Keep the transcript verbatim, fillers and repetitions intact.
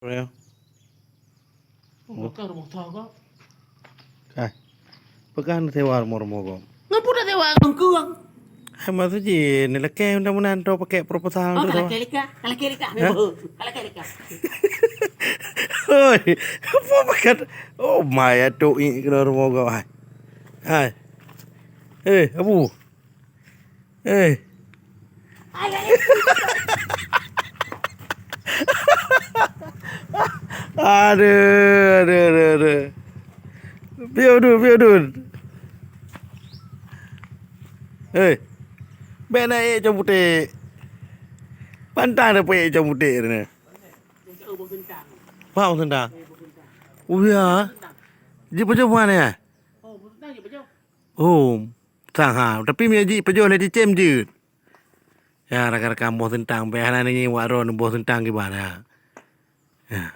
Ya. Oh, bukan rumah tangga. Kai. Peugah na sewa rumoh-rumoh gob. Ngon peue na sewa ngon keueng? Hai, maksud jih, neulakèe mudah-mudahan droe pakai proposal tu. Oh, ka lakèe lika, ka lakèe lika. Hah? Ka lakèe lika. Hoi, apa pakat? Oh, maya tu i kena rumoh gob, hai. Hai. Eh, Abu. Eh. Aduh, aduh, aduh, aduh. Piye dun, piye dun. Eh. Bèk na ék cong putéh. Pantang dah ék cong putéh ni. Bak bông sentang. Oh ya. Ji pajoh mana ya? Oh, sang ha. Tapi meunyo jih pajoh lé cicém jeuet. Ya, rakan-rakan boh sentang, bèk hana ngieng wak droeneuh boh sentang kiban, ya. Ya.